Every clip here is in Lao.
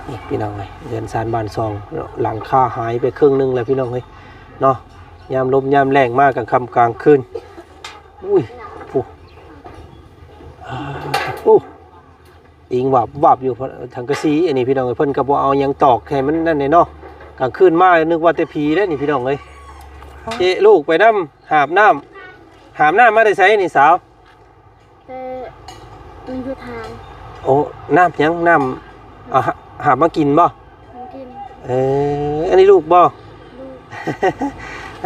ນີ້ພີ່ນ້ອງເອີຍ ເຮືອນຊານບ້ານຊ່ອງ ຫຼັງຄາຫາຍໄປເຄິ່ງໜຶ່ງແລ້ວພີ່ນ້ອງເອີຍເນາະ. ຍາມລົມຍາມແລ້ງມາກາງຄ່ຳກາງຄືນ ອຸ້ຍ ໂອ້ ໂອ້ ອີງວາບວາບຢູ່ ສັງກະສີອັນນີ້ພີ່ນ້ອງເອີຍ. ເພິ່ນກໍບໍ່ເອົາຫຍັງຕອກໃຫ້ມັນນັ້ນເດ້ເນາະ. ກາງຄືນມານຶກວ່າແຕ່ຜີເດ້ນີ້ພີ່ນ້ອງເອີຍ. ເອະ ລູກໄປນຳ ຫາບນ້ຳ ຫາບນ້ຳມາແຕ່ໃສນີ້ສາວ? ແຕ່ມັນຢູ່ທາງ. ໂອ້ ນ້ຳຫຍັງ? ນ້ຳ ເອົາ ຫາ ຫາບມາກິນບໍ່? ມາກິນ. ເອີ ອັນນີ້ລູກບໍ່? ລູກ.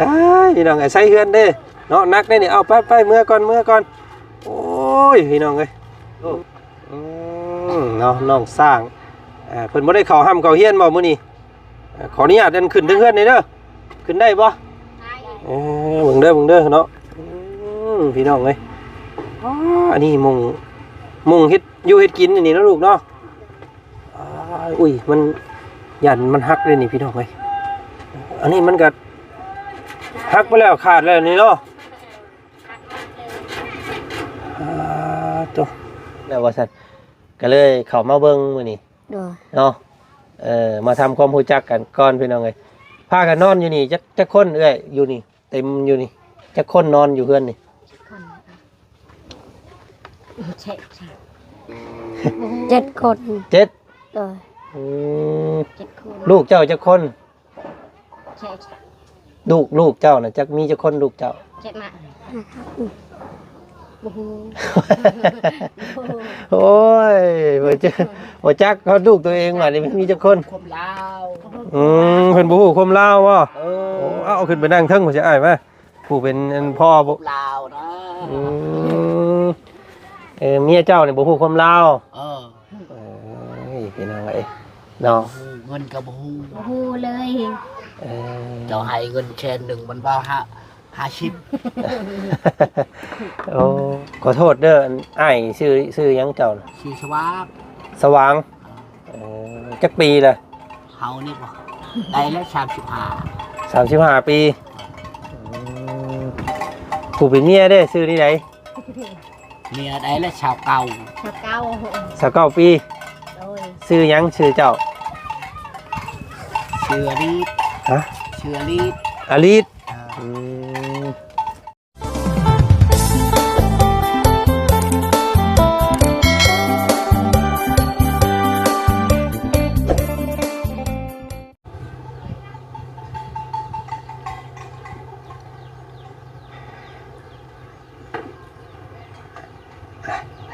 ອ້າຍ ພີ່ນ້ອງເອີຍ ໃຊ້ເຮືອນເດ້ເນາະ ໜັກເດ້ນີ້. ເອົາ ໄປ ໄປ ເມືອກ່ອນ ເມືອກ່ອນ. ໂອ້ຍ ພີ່ນ້ອງເອີຍ ອືມ ເນາະ ນ້ອງຊ້າງ ເອີ ເພິ່ນບໍ່ໄດ້ເຂົ້າຮ່ຳເຂົ້າຮຽນບໍ່ມື້ນີ້? ເອີ ຂໍອະນຸຍາດອັນຂຶ້ນເທິງເຮືອນໜ່ອຍເດີ ຂຶ້ນໄດ້ບໍ່? ໄດ້. ເອີ ເບິ່ງເດີ ເບິ່ງເດີເນາະ. ອືມ ພີ່ນ້ອງເອີຍ ອໍ ອັນນີ້ໝ່ອງ ໝ່ອງເຮັດຢູ່ເຮັດກິນອັນນີ້ເນາະລູກເນາະ. ອາ ອຸ້ຍ ມັນ ຢ້ານມັນຫັກເດ້ນີ້ພີ່ນ້ອງເອີຍ. ອັນນີ້ມັນກໍຫັກໄປແລ້ວ ຂາດແລ້ວນີ້ເນາະ. ອາ ໂຕ ແລ້ວວ່າຊັ້ນ ກໍເລີຍເຂົ້າມາເບິ່ງມື້ນີ້ ໂດຍ ເນາະ. ເອີ ມາທຳຄວາມຮູ້ຈັກກັນກ່ອນພີ່ນ້ອງເອີຍ. ພາກັນນອນຢູ່ນີ້ຈັກ ຈັກຄົນເອື້ອຍ ຢູ່ນີ້ ເຕັມຢູ່ນີ້ ຈັກຄົນນອນຢູ່ເຮືອນນີ້? ຈັກຄົນ? ເຈັດຄົນ. ເຈັດ? ໂດຍ. ອືມ ເຈັດຄົນ. ລູກເຈົ້າຈັກຄົນ? ໃຊ່ ລູກ ລູກເຈົ້ານະ ຈັກມີຈັກຄົນລູກເຈົ້າ? ເຈັດມາ ບໍ່ຮູ້ ໂອ້ຍ ບໍ່ຈັກ ບໍ່ຈັກຮອດລູກຕົວເອງວ່ານີ້ມີຈັກຄົນ. ຄວາມລາວ ອືມ ເພິ່ນບໍ່ຮູ້ຄວາມລາວບໍ່? ເອີ ເອົາ ຂຶ້ນໄປນັ່ງເທິງ ຜູ້ຊິອ້າຍມາ ຜູ້ເປັນອັນພໍ່ບໍ່? ລາວນະ ອືມ ເອີ ເມຍເຈົ້ານີ້ບໍ່ຮູ້ຄວາມລາວ. ເອີ ເອີຍ ພີ່ນ້ອງເອີຍເນາະ ເງິນກໍບໍ່ຮູ້ ບໍ່ຮູ້ເລີຍ. ເອີ ເຈົ້າໃຫ້ເງິນແສນໜຶ່ງ ມັນເວົ້າຫ້າ ຫ້າສິບ. ໂອ້ ຂໍໂທດເດີ ອັນ ອ້າຍຊື່ ຊື່ຫຍັງເຈົ້ານະ? ຊື່ສະຫວ່າງ. ສະຫວ່າງ. ເອີ ເອີ ຈັກປີລະ? ເຮົານີ້ບໍ່ ໄດ້ແລ້ວ ສາມສິບຫ້າ ສາມສິບຫ້າປີ. ອືມ ຜູ້ເປັນເມຍເດ້ ຊື່ນີ້ໃດ? ເມຍໄດ້ແລ້ວ ຊາວເກົ້າ ຊາວເກົ້າ ຊາວເກົ້າປີ. ໂດຍ. ຊື່ຫຍັງ? ຊື່ເຈົ້າ? ຊື່ອາລີດ. ຮະ? ຊື່ອາລີດ. ອາລີດ. ເອີ ອືມ.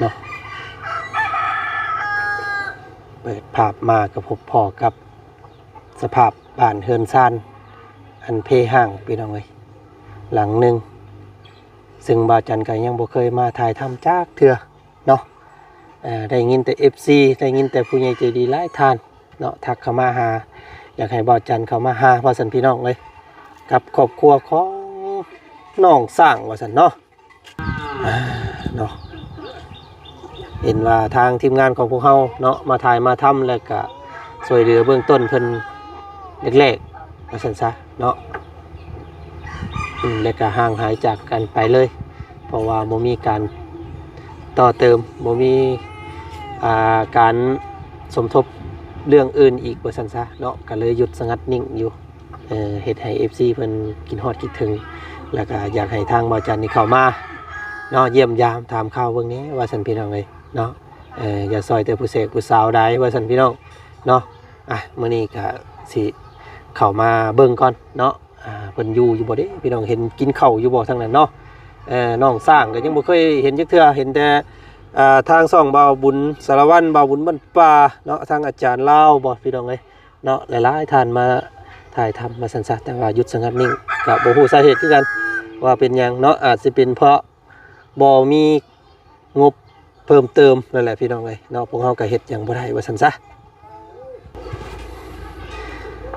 ເນາະ ເປີດພາບມາກໍພົບພໍ້ກັບສະພາບບ້ານເຮືອນຊານອັນເພຮ້າງ ພີ່ນ້ອງເອີຍ ຫຼັງໜຶ່ງ ຊຶ່ງບ່າວຈັນກໍຍັງບໍ່ເຄີຍມາຖ່າຍທຳຈັກເທື່ອ ເນາະ ເອີ ໄດ້ຍິນແຕ່ເອັຟຊີ ໄດ້ຍິນແຕ່ຜູ້ໃຫຍ່ໃຈດີຫຼາຍທ່ານເນາະ ທັກເຂົ້າມາຫາ ຢາກໃຫ້ບ່າວຈັນເຂົ້າມາຫາ ວ່າຊັ້ນພີ່ນ້ອງເອີຍ ກັບຄອບຄົວຂອງນ້ອງຊ້າງ ວ່າຊັ້ນເນາະ ເນາະ. ເຫັນວ່າທາງທີມງານຂອງພວກເຮົາເນາະ ມາຖ່າຍມາທຳ ແລ້ວກະຊ່ວຍເຫຼືອເບື້ອງຕົ້ນເພິ່ນແລກໆ ວ່າຊັ້ນຊະເນາະ ອືມ ແລ້ວກະຫ່າງຫາຍຈາກກັນໄປເລີຍ ເພາະວ່າບໍ່ມີການຕໍ່ເຕີມ ບໍ່ມີ ອ່າ ການສົມທົບເລື່ອງອື່ນອີກ ວ່າຊັ້ນຊະເນາະ ກະເລີຍຢຸດສະຫງັດນິ່ງຢູ່ ເອີ ເຮັດໃຫ້ເອັຟຊີເພິ່ນຄິດຮອດຄິດເຖິງ ແລ້ວກະຢາກໃຫ້ທາງບ່າວຈັນນີ້ເຂົ້າມາເນາະ ຢ້ຽມຢາມຖາມຂ່າວເບິ່ງແດ່ ວ່າຊັ້ນພີ່ນ້ອງເອີຍເນາະ ເອີ ຢ່າຊ່ອຍແຕ່ຜູ້ແສກຜູ້ສາວໃດ ວ່າຊັ້ນພີ່ນ້ອງເນາະ. ອ່ະ ມື້ນີ້ກະຊິເຂົ້າມາເບິ່ງກ່ອນເນາະ ອ່າ ເພິ່ນຢູ່ຢູ່ບໍ່ເດ້ພີ່ນ້ອງ ເຫັນກິນເຂົ້າຢູ່ບໍ່ທາງນັ້ນເນາະ. ເອີ ນ້ອງຊ້າງກໍຍັງບໍ່ເຄີຍເຫັນຈັກເທື່ອ ເຫັນແຕ່ ອ່າ ທາງຊ່ອງບ່າວບຸນສາລະວັນ ບ່າວບຸນບ້ານປ່າເນາະ ທາງອາຈານລາວບໍ່ ພີ່ນ້ອງເອີຍ ເນາະ ຫຼາຍໆທ່ານມາຖ່າຍທຳວ່າຊັ້ນຊະ ແຕ່ວ່າຢຸດສະຫງັດນິ່ງ ກະບໍ່ຮູ້ສາເຫດຄືກັນວ່າເປັນຫຍັງເນາະ ອາດຊິເປັນເພາະບໍ່ມີງົບເພີ່ມເຕີມນັ້ນແຫຼະພີ່ນ້ອງເອີຍເນາະ ພວກເຮົາກະເຮັດຫຍັງບໍ່ໄດ້ວ່າຊັ້ນຊະ.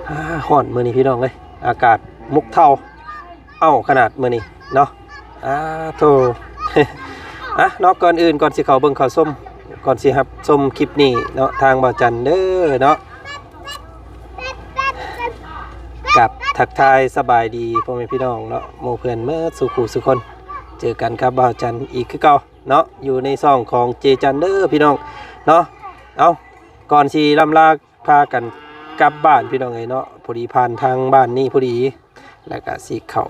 ອາ ຮ້ອນມື້ນີ້ພີ່ນ້ອງເອີຍ ອາກາດມົກເທົາ ເອົ້າຂະໜາດມື້ນີ້ເນາະ ອາໂທ ອະເນາະ ກ່ອນອື່ນ ກ່ອນຊິເຂົ້າເບິ່ງເຂົ້າຊົມ ກ່ອນຊິຮັບຊົມຄລິບນີ້ເນາະ ທາງບ່າວຈັນເດີເນາະ ກັບທັກທາຍສະບາຍດີພໍ່ແມ່ພີ່ນ້ອງເນາະ ໝູ່ເພື່ອນເໝິດສູ່ຄູ່ສູ່ຄົນ ເຈີກັນກັບບ່າວຈັນອີກຄືເກົ່າເນາະ ຢູ່ໃນຊ່ອງຂອງເຈຈັນເດີພີ່ນ້ອງເນາະ. ເອົ້າ ກ່ອນຊິລ່ຳລາ ພາກັນກັບບ້ານພີ່ນ້ອງເອີຍເນາະ, ພໍດີຜ່ານທາງບ້ານນີ້ພໍດີ ແລ້ວກະຊິເຂົ້າ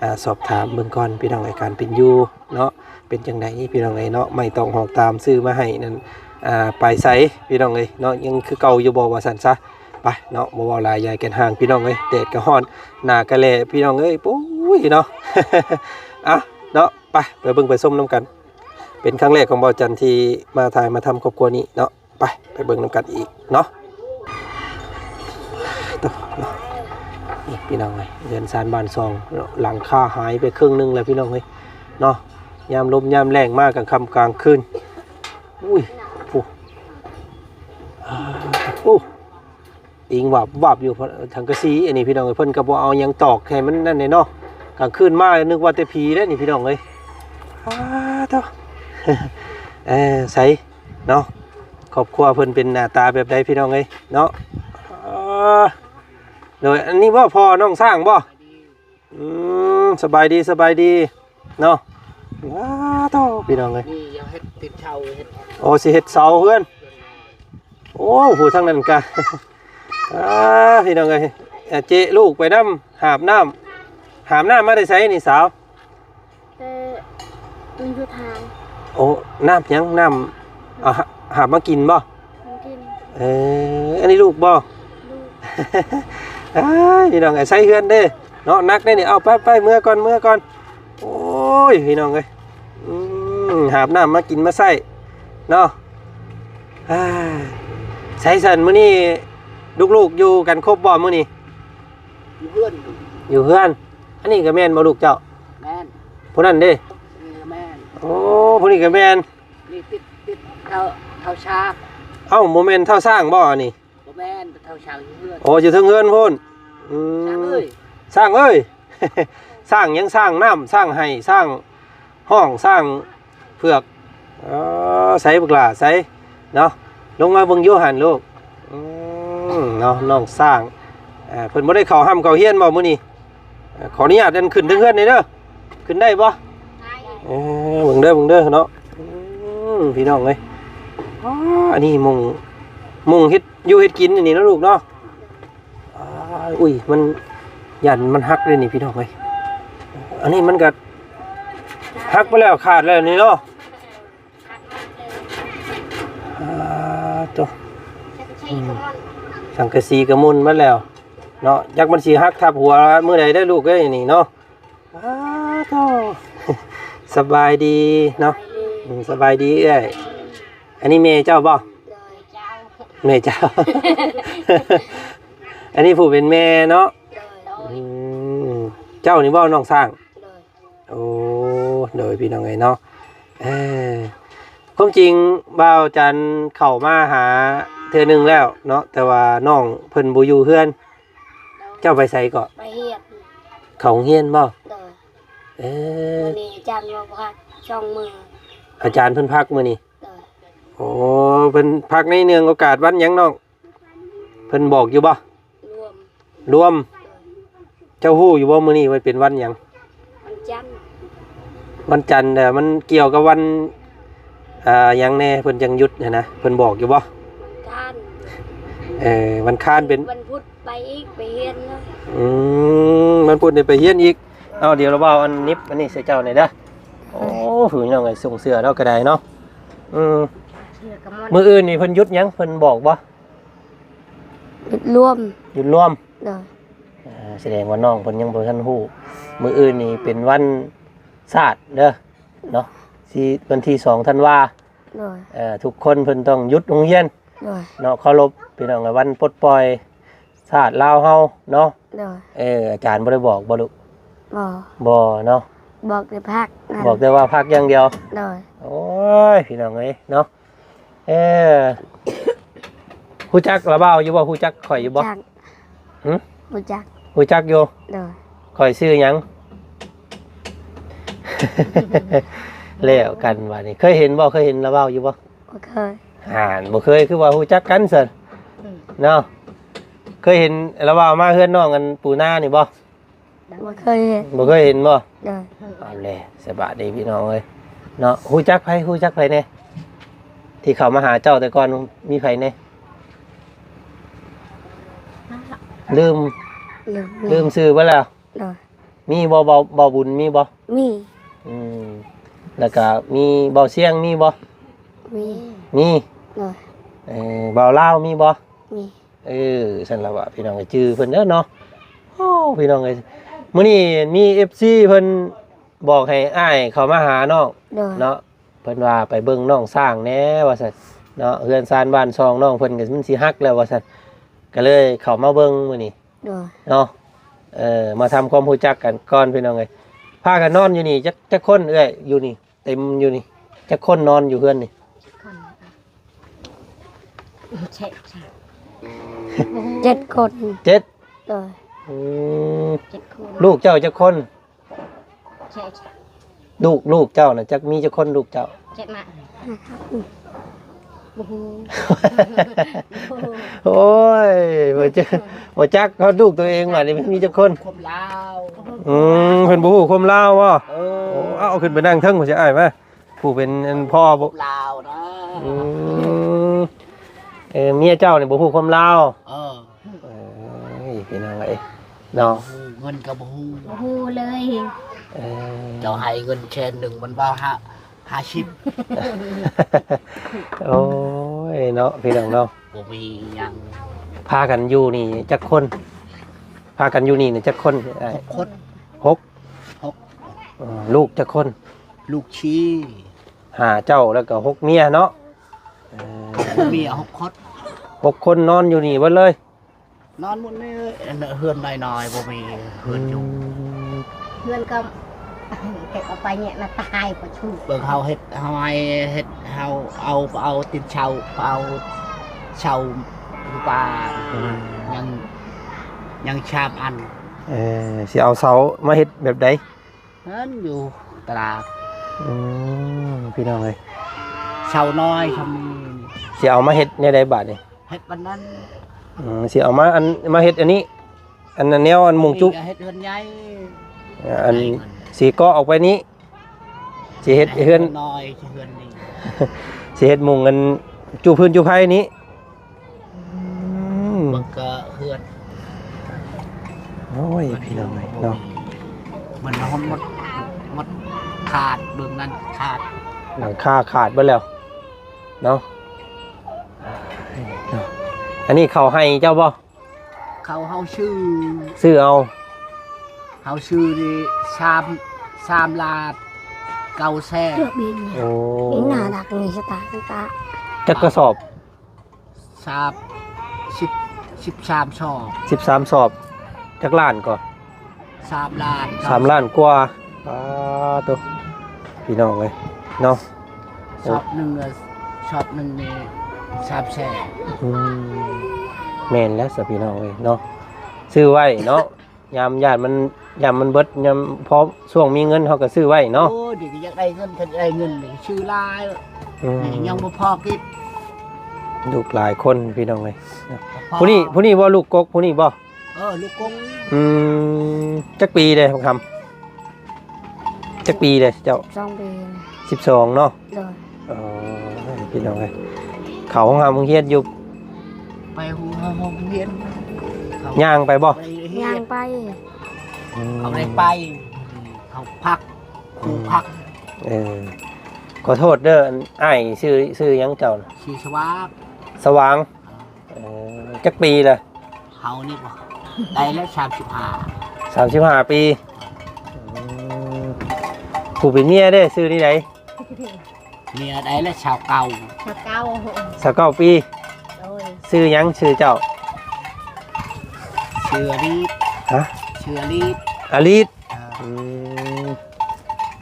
ອ່າ ສອບຖາມເບິ່ງກ່ອນພີ່ນ້ອງເອີຍ ການເປັນຢູ່ເນາະ ເປັນຈັ່ງໃດພີ່ນ້ອງເອີຍເນາະ. ໄມ້ຕອກຫອກຕາມຊື້ມາໃຫ້ນັ້ນ ອ່າ ໄປໃສພີ່ນ້ອງເອີຍເນາະ, ຍັງຄືເກົ່າຢູ່ບໍ່ວ່າຊັ້ນຊະ. ໄປເນາະ ບໍ່ເວົ້າຫຼາຍ ຢາຍແກ່ນຫ່າງພີ່ນ້ອງເອີຍ, ແດດກະຮ້ອນ ໜ້າກະແຫຼພີ່ນ້ອງເອີຍ ໂອ້ຍເນາະ. ອ່ະເນາະ ໄປ ໄປເບິ່ງໄປຊົມນຳກັນ. ເປັນຄັ້ງແລກຂອງບ່າວຈັນທີ່ມາຖ່າຍມາທຳຄອບຄົວນີ້ເນາະ. ໄປ ໄປເບິ່ງນຳກັນອີກເນາະ. ໂຕ ເນາະ ນີ້ພີ່ນ້ອງເອີຍ ເຮືອນຊານບ້ານຊ່ອງເນາະ ຫຼັງຄາຫາຍໄປເຄິ່ງໜຶ່ງແລ້ວພີ່ນ້ອງເອີຍເນາະ. ຍາມລົມຍາມແລ້ງມາກາງຄ່ຳກາງຄືນ ອຸ້ຍ ໂອ້ ໂອ້ ອີງວາບວາບຢູ່ ສັງກະສີອັນນີ້ພີ່ນ້ອງເອີຍ, ເພິ່ນກໍບໍ່ເອົາຫຍັງຕອກໃຫ້ມັນນັ້ນເດ້ເນາະ. ກາງຄືນມານຶກວ່າແຕ່ຜີເດ້ນີ້ພີ່ນ້ອງເອີຍ. ອ້າ ໂທ້ ເອີ ໃສເນາະ ຄອບຄົວເພິ່ນເປັນໜ້າຕາແບບໃດພີ່ນ້ອງເອີຍເນາະ. ເອີ ໂດຍ ອັນນີ້ບໍ່ ພໍ່ນ້ອງຊ້າງບໍ່? ອືມ ສະບາຍດີ ສະບາຍດີເນາະ. ວ້າ ໂທ້ ພີ່ນ້ອງເອີຍ ນີ້ຍັງເຮັດຕິດເສົາ ເຮັດ ໂອ້ ຊິເຮັດເສົາເຮືອນ. ໂອ້ ຜູ້ທາງນັ້ນກະ ອ່າ ພີ່ນ້ອງເອີຍ ເຈະລູກໄປນຳ ຫາບນ້ຳ. ຫາບນ້ຳມາແຕ່ໃສນີ້ສາວ? ແຕ່ມັນຢູ່ທາງ ໂອ້ ນ້ຳຫຍັງ? ນ້ຳ ເອົາ ຫາບມາກິນບໍ່? ມາກິນ ເອີ ອັນນີ້ລູກບໍ່? ລູກ ອ້າຍ ພີ່ນ້ອງເອີຍ ໃຊ້ເຮືອນເດ້ເນາະ ໜັກເດ້ນີ້. ເອົາ ໄປ ໄປ ເມືອກ່ອນ ເມືອກ່ອນ. ໂອ້ຍ ພີ່ນ້ອງເອີຍ ອືມ ຫາບນ້ຳມາກິນມາໃຊ້ເນາະ. ອ້າຍ ໃສຊັ້ນ ມື້ນີ້ລູກໆຢູ່ກັນຄົບບໍ່ມື້ນີ້? ຢູ່ເຮືອນ ຢູ່ເຮືອນ. ອັນນີ້ກໍແມ່ນບໍ່ລູກເຈົ້າ? ແມ່ນ ຜູ້ນັ້ນເດ້? ນີ້ກໍແມ່ນ ໂອ້ ຜູ້ນີ້ກໍແມ່ນ. ນີ້ຕິດ ຕິດເຖົ້າ ເຖົ້າຊ້າງ. ເອົ້າ ບໍ່ແມ່ນເຖົ້າຊ້າງບໍ່ອັນນີ້? ບໍ່ແມ່ນ ເຖົ້າຊ້າງຢູ່ເຮືອນ. ໂອ້ ຢູ່ເທິງເຮືອນພຸ້ນ. ອືມ ຊ້າງເອີຍ ຊ້າງເອີຍ. ຊ້າງຫຍັງ? ຊ້າງນ້ຳ ຊ້າງໄຮ່ ຊ້າງຮ້ອງ ຊ້າງເຜືອກ. ເອີ ໃສບັກຫຼ້າ ໃສເນາະ? ລົງມາເບິ່ງຢູ່ຫັ້ນລູກ. ອືມ ເນາະ ນ້ອງຊ້າງ ເອີ ເພິ່ນບໍ່ໄດ້ເຂົ້າຮ່ຳເຂົ້າຮຽນບໍ່ມື້ນີ້? ເອີ ຂໍອະນຸຍາດອັນຂຶ້ນເທິງເຮືອນນີ້ເດີ. ຂຶ້ນໄດ້ບໍ່? ໄດ້ ເອີ ເບິ່ງເດີ ເບິ່ງເດີເນາະ. ອືມ ພີ່ນ້ອງເອີຍ ອໍ ອັນນີ້ໝ່ອງ ໝ່ອງເຮັດຢູ່ເຮັດກິນອັນນີ້ເນາະລູກເນາະ. ອາ ອຸ້ຍ ມັນ ຢ້ານມັນຫັກເດ້ນີ້ພີ່ນ້ອງເອີຍ. ອັນນີ້ມັນກໍຫັກໄປແລ້ວ ຂາດແລ້ວນີ້ເນາະ. ອາ ໂຕ ອືມ ສັງກະສີກໍໝຸ່ນໝົດແລ້ວເນາະ. ຈັກມັນຊິຫັກທັບຫົວມື້ໃດເດີລູກເອີຍນີ້ເນາະ. ອາ ໂທ້ ສະບາຍດີເນາະ. ອືມ ສະບາຍດີເອື້ອຍ. ອັນນີ້ແມ່ເຈົ້າບໍ່? ໂດຍ ເຈົ້າ ແມ່ເຈົ້າ. ອັນນີ້ຜູ້ເປັນແມ່ເນາະ. ໂດຍ ອືມ ເຈົ້ານີ້ບໍ່ ນ້ອງຊ້າງ? ໂດຍ ໂອ້ ໂດຍ ພີ່ນ້ອງເອີຍເນາະ. ເອີ ຄວາມຈິງບ່າວຈັນເຂົ້າມາຫາເທື່ອໜຶ່ງແລ້ວເນາະ ແຕ່ວ່ານ້ອງເພິ່ນບໍ່ຢູ່ເຮືອນ. ເຈົ້າໄປໃສເກາະ? ໄປຮຽນ ເຂົ້າໂຮງຮຽນບໍ່? ໂດຍ ເອີ ມື້ນີ້ອາຈານວ່າພັກສອງມື້ ອາຈານເພິ່ນພັກມື້ນີ້. ໂດຍ ໂອ້ ເພິ່ນພັກໃນເນື່ອງໂອກາດວັນຫຍັງນ້ອງ? ເພິ່ນບອກຢູ່ບໍ່? ລວມ ລວມ ໂດຍ ເຈົ້າຮູ້ຢູ່ບໍ່ມື້ນີ້ວ່າເປັນວັນຫຍັງ? ວັນຈັນ ວັນຈັນ ແຕ່ມັນກ່ຽວກັບວັນ ອ່າ ຫຍັງແດ່ ເພິ່ນຈັ່ງຢຸດຫັ້ນນະ ເພິ່ນບອກຢູ່ບໍ່? ວັນຄານ ເອີ ວັນຄານເປັນ ວັນພຸດໄປອີກ ໄປຮຽນເນາະ. ອືມ ວັນພຸດນີ້ໄປຮຽນອີກ. ເອົາ ດຽວລະເວົ້າອັນນິບອັນນີ້ໃສ່ເຈົ້າແດ່ເດີ. ໂອ້ ຜູ້ນ້ອງເອີຍ ສົ່ງເສື້ອລາວກໍໄດ້ເນາະ. ອືມ ເສື້ອກະໝົນ ມື້ອື່ນນີ້ເພິ່ນຢຸດຫຍັງ ເພິ່ນບອກບໍ່? ຢຸດລວມ ຢຸດລວມ. ໂດຍ ເອີ ສະແດງວ່ານ້ອງເພິ່ນຍັງບໍ່ທັນຮູ້. ມື້ອື່ນນີ້ເປັນວັນຊາດເດີເນາະ ທີ່ວັນທີສອງທັນວາ. ໂດຍ ເອີ ທຸກຄົນເພິ່ນຕ້ອງຢຸດໂຮງຮຽນ. ໂດຍ ເນາະ ເຄົາລົບ ພີ່ນ້ອງ ວັນປົດປ່ອຍຊາດລາວເຮົາເນາະ. ໂດຍ ເອີ ອາຈານບໍ່ໄດ້ບອກບໍ່ລູກ? ບໍ່ ບໍ່ເນາະ ບອກແຕ່ພັກນັ້ນ ບອກແຕ່ວ່າພັກຢ່າງດຽວ. ໂດຍ ໂອ້ຍ ພີ່ນ້ອງເອີຍເນາະ. ເອີ ຮູ້ຈັກລາວເວົ້າຢູ່ບໍ່? ຮູ້ຈັກຂ້ອຍຢູ່ບໍ່? ຮູ້ຈັກ ຫຶ? ຮູ້ຈັກ ຮູ້ຈັກຢູ່. ໂດຍ ຂ້ອຍຊື່ຫຍັງ? ແລ້ວກັນບາດນີ້ ເຄີຍເຫັນບໍ່? ເຄີຍເຫັນລາວເວົ້າຢູ່ບໍ່? ບໍ່ເຄີຍ. ຫານ ບໍ່ເຄີຍ ຄືວ່າຮູ້ຈັກກັນຊັ້ນ. ອືມ ເນາະ ເຄີຍເຫັນລາວເວົ້າມາເຮືອນນ້ອງອັນປູນານີ້ບໍ່? ບໍ່ເຄີຍເຫັນ ບໍ່ເຄີຍເຫັນບໍ່? ໂດຍ ເອົາແຫຼະ ສະບາຍດີພີ່ນ້ອງເອີຍເນາະ. ຮູ້ຈັກໃຜ ຮູ້ຈັກໃຜແດ່ ທີ່ເຂົ້າມາຫາເຈົ້າແຕ່ກ່ອນ ມີໃຜແດ່? ລືມ ລືມ ລືມຊື່ເບິດແລ້ວ. ໂດຍ. ມີບໍ່ ເບົາ ເບົາບຸນມີບໍ່? ມີ. ອືມ ແລ້ວກະມີເບົາຊຽງມີບໍ່? ມີ. ມີ. ໂດຍ. ເອີ ເບົາລາວມີບໍ່? ມີ. ເອີ ຊັ້ນລະວ່າ ພີ່ນ້ອງເອີຍ ຈື່ເພິ່ນເດີເນາະ. ໂອ້ ພີ່ນ້ອງເອີຍ ມື້ນີ້ມີເອັຟຊີເພິ່ນບອກໃຫ້ອ້າຍເຂົ້າມາຫານ້ອງ. ໂດຍ. ເນາະ ເພິ່ນວ່າໄປເບິ່ງນ້ອງຊ້າງແດ່ວ່າຊັ້ນເນາະ ເຮືອນຊານບ້ານຊ່ອງນ້ອງເພິ່ນກໍມັນຊິຫັກແລ້ວວ່າຊັ້ນ ກໍເລີຍເຂົ້າມາເບິ່ງມື້ນີ້. ໂດຍ. ເນາະ ເອີ ມາທຳຄວາມຮູ້ຈັກກັນກ່ອນ ພີ່ນ້ອງເອີຍ. ພາກັນນອນຢູ່ນີ້ຈັກ ຈັກຄົນເອື້ອຍ ຢູ່ນີ້ ເຕັມຢູ່ນີ້ ຈັກຄົນນອນຢູ່ເຮືອນນີ້? ເຈັດຄົນ. ເຈັດຄົນ. ເຈັດ. ໂດຍ. ອືມ ເຈັດຄົນ. ລູກເຈົ້າຈັກຄົນ? ເຈັດ. ລູກ ລູກເຈົ້ານະ ຈັກມີຈັກຄົນລູກເຈົ້າ? ເຈັດນະ. ບໍ່ຮູ້. ໂອ້ຍ ບໍ່ຈັກ ບໍ່ຈັກຮອດລູກຕົວເອງວ່ານີ້ມີຈັກຄົນ? ຄວາມລາວ. ອືມ ເພິ່ນບໍ່ຮູ້ຄວາມລາວບໍ? ເອີ. ໂອ້ ເອົາ ເອົາຂຶ້ນໄປນັ່ງເທິງ ຜູ້ຊິອ້າຍມາ ຜູ້ເປັນອັນພໍ່ ຄວາມລາວນະ. ອືມ ເອີ ເມຍເຈົ້ານີ້ບໍ່ຮູ້ຄວາມລາວ? ເອີ. ເອີຍ ພີ່ນ້ອງເອີຍ ເນາະ ເງິນກໍບໍ່ຮູ້ ບໍ່ຮູ້ເລີຍ. ເອີ ເຈົ້າໃຫ້ເງິນແສນໜຶ່ງ ມັນເວົ້າຫ້າ ຫ້າສິບ. ໂອ້ຍ ເນາະ ພີ່ນ້ອງເນາະ ບໍ່ມີຫຍັງ. ພາກັນຢູ່ນີ້ຈັກຄົນ? ພາກັນຢູ່ນີ້ນະຈັກຄົນ? ຫົກຄົນ. ຫົກ? ຫົກ. ເອີ ລູກຈັກຄົນ? ລູກສີ່. ຫ້າເຈົ້າ ແລ້ວກໍຫົກເມຍເນາະ. ເອີ ເມຍຫົກຄົນ. ຫົກຄົນນອນຢູ່ນີ້ເບິດເລີຍ? ນອນໝົດເລີຍ ອັນເຮືອນນ້ອຍໆ ບໍ່ມີເຮືອນຢູ່. ອືມ ເຮືອນກໍເຮັດເອົາໄປແຍະນະ ຕາຍບໍ່ຊຸກ. ເບິ່ງເຮົາເຮັດ ເຮົາໃຫ້ເຮັດ ເຮົາເອົາ ເອົາຕີນເຊົາ ເອົາເຊົາຢູ່ປ່າ. ອືມ ຍັງ ຍັງຊາມອັນ. ເອີ ຊິເອົາເສົາມາເຮັດແບບໃດ? ເຮືອນຢູ່ຕະຫຼາດ. ອືມ ພີ່ນ້ອງເອີຍ ເສົານ້ອຍຊ່ຳນີ້ ຊິເອົາມາເຮັດແນວໃດບາດນີ້? ເຮັດປານນັ້ນ. ອືມ ຊິເອົາມາ ອັນ ມາເຮັດອັນນີ້ ອັນນັ້ນແນວ ອັນມຸງຈຸ ນີ້ກໍເຮັດເຮືອນໃຫຍ່. ອັນ ໃຫຍ່ຂຶ້ນ ຊິເກາະອອກໄປນີ້ ຊິເຮັດເຮືອນ ເຮືອນນ້ອຍ ຊິເຮືອນນີ້ ຊິເຮັດມຸງ ອັນ ຈຸພື້ນຈຸໄພນີ້. ອືມ ມັນກໍເຮືອນ ໂອ້ຍ ພີ່ນ້ອງເອີຍເນາະ ມັນຫົດ ໝົດ ໝົດຂາດ ເບິ່ງນັ້ນຂາດ ຫຼັງຄາຂາດເບິດແລ້ວເນາະ. ອັນນີ້ເຂົ້າໄຮ່ເຈົ້າບໍ່? ເຂົ້າເຮົາຊື້ ຊື້ເອົາ. ເຮົາຊື້ນີ້ສາມ ສາມລ້ານເກົ້າແສນ. ໂອ້ ເປັນໜ້າດັກນີ້ສະຕາ ສະຕາ ຈັກກະສອບ? ສາມ ສິບ ສິບສາມສອບ. ສິບສາມສອບ ຈັກລ້ານກໍ? ສາມລ້ານ ສາມລ້ານກວ່າ. ປາໂຕ ພີ່ນ້ອງເອີຍເນາະ ສອບໜຶ່ງ ສອບໜຶ່ງນີ້ສາມແສນ. ອືມ ແມ່ນແລ້ວຊະ ພີ່ນ້ອງເອີຍເນາະ ຊື້ໄວ້ເນາະ ຍາມຢ້ານມັນ ຍາມມັນເບິດ ຍາມພໍຊ່ວງມີເງິນເຮົາກໍຊື້ໄວ້ເນາະ. ໂອ້ຍ ດຽວກໍຢາກໄດ້ເງິນ ຄັນໄດ້ເງິນນີ້ຊື້ຫຼາຍ. ອືມ ນີ້ຍັງບໍ່ພໍກິນ ລູກຫຼາຍຄົນ ພີ່ນ້ອງເອີຍ. ບໍ່ພໍ ຜູ້ນີ້ ຜູ້ນີ້ບໍ່ ລູກກົກ ຜູ້ນີ້ບໍ່? ເອີ ລູກກົກ. ອືມ ຈັກປີເດ້ ຄຳ? ຈັກປີເດ້ເຈົ້າ? ສິບສອງປີ. ສິບສອງເນາະ. ໂດຍ. ເອີ ພີ່ນ້ອງເອີຍ ເຂົາໂຮງຮ່ຳໂຮງຮຽນຢູ່ ໄປໂຮງຮ່ຳໂຮງຮຽນ. ຍ່າງໄປບໍ່? ໄປໂຮງຮຽນ ຍ່າງໄປ. ອືມ ເຂົາໄດ້ໄປ ເຂົາພັກ ຄູພັກ. ເອີ ຂໍໂທດເດີ ອັນ ອ້າຍຊື່ ຊື່ຫຍັງເຈົ້ານະ? ຊື່ສະຫວ່າງ. ສະຫວ່າງ. ເອີ ຈັກປີລະ? ເຮົານີ້ບໍ່ ໄດ້ແລ້ວສາມສິບຫ້າ. ສາມສິບຫ້າປີ. ອືມ ຜູ້ເປັນເມຍເດ້ ຊື່ນີ້ໃດ? ເມຍໄດ້ແລ້ວຊາວເກົ້າ. ຊາວເກົ້າ. ຊາວເກົ້າປີ. ໂດຍ. ຊື່ຫຍັງ ຊື່ເຈົ້າ? ຊື່ອາລີດ. ຮະ? ຊື່ອາລີດ. ອາລີດ. ເອີ ອືມ